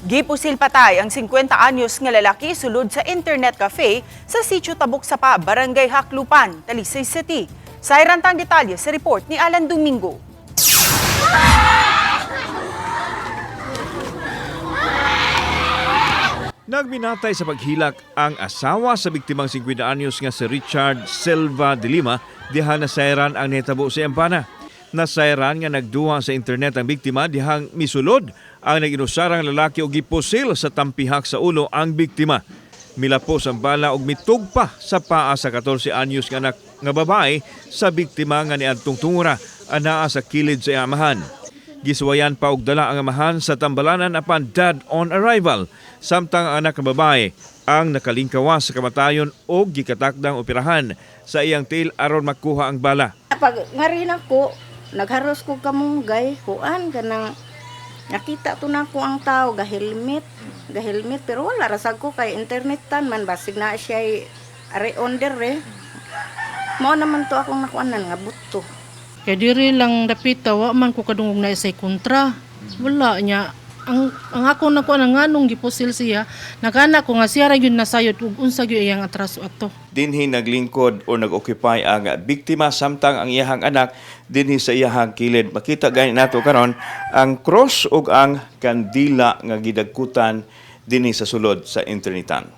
Gipusil patay ang 50 anyos nga lalaki sulod sa internet cafe sa Sitio Tabuk Sapa, Barangay Jaclupan, Talisay City. Sa irantang detalye sa report ni Alan Domingo. Nagminatay sa paghilak ang asawa sa biktimang 50 anyos nga si Richard Silva de Lima diha nasayran ang nahitabo sa iyang bana. Nasayran nga nagduha sa internet ang biktima dihang misulod ang nag-inusarang lalaki og gipusil sa tampihak sa ulo ang biktima. Milapos ang bala og mitugpa sa paa sa 14 anyos nga anak nga babae sa biktima nga niadtong tungura anaa sa kilid sa amahan. Gisuwayan pa og dala ang amahan sa tambalanan apan dead on arrival. Samtang ang anak ng babae ang nakalingkawa sa kamatayon og gikatakdang operahan sa iyang tiil aron makuha ang bala. Pag ngarin ako, nagharos ko kamunggay, kuan kanang nakita to na ko ang tao gahilmit, gahilmit pero wala rasag ko kay internet tan man basig na siya are on dire. Mao naman to akong nakuanan nga buto. Kay diri lang dapita wa man ko kadungog na isay kontra. Wala niya. Ang ako na ko ang nganong gipusil siya, nagana ko nga siya ra gyud nasayod ug unsa gyud iyang atraso ato. Dinhi naglingkod o nag-occupy ang biktima samtang ang iyahang anak dinhi sa iyahang kilid. Makita gani nato karon ang cross ug ang kandila nga gidagkutan dinhi sa sulod sa internetan.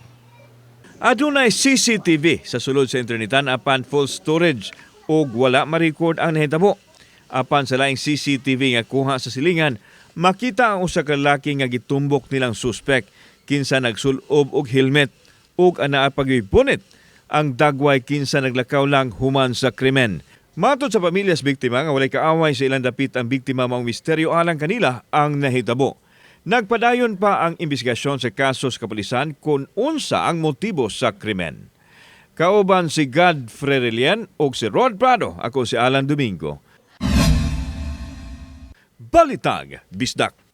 Adunay CCTV sa sulod sa internetan apan full storage ug wala ma-record ang nahitabo. Apan sa laing CCTV nga kuha sa silingan, makita ang usa ka lalaki nga gitumbok nilang suspek kinsa nagsulob og helmet ug anaa pa'y bonnet ang dagway kinsa naglakaw lang human sa krimen. Matod sa pamilya sa biktima nga walay kaaway sa ilang dapit ang biktima, maong misteryo alang kanila ang nahitabo. Nagpadayon pa ang imbestigasyon sa kaso sa kapulisan kung unsa ang motibo sa krimen. Kauban si Godfrey Relien ug si Rod Prado. Ako si Alan Domingo. Balitag, Bisdak.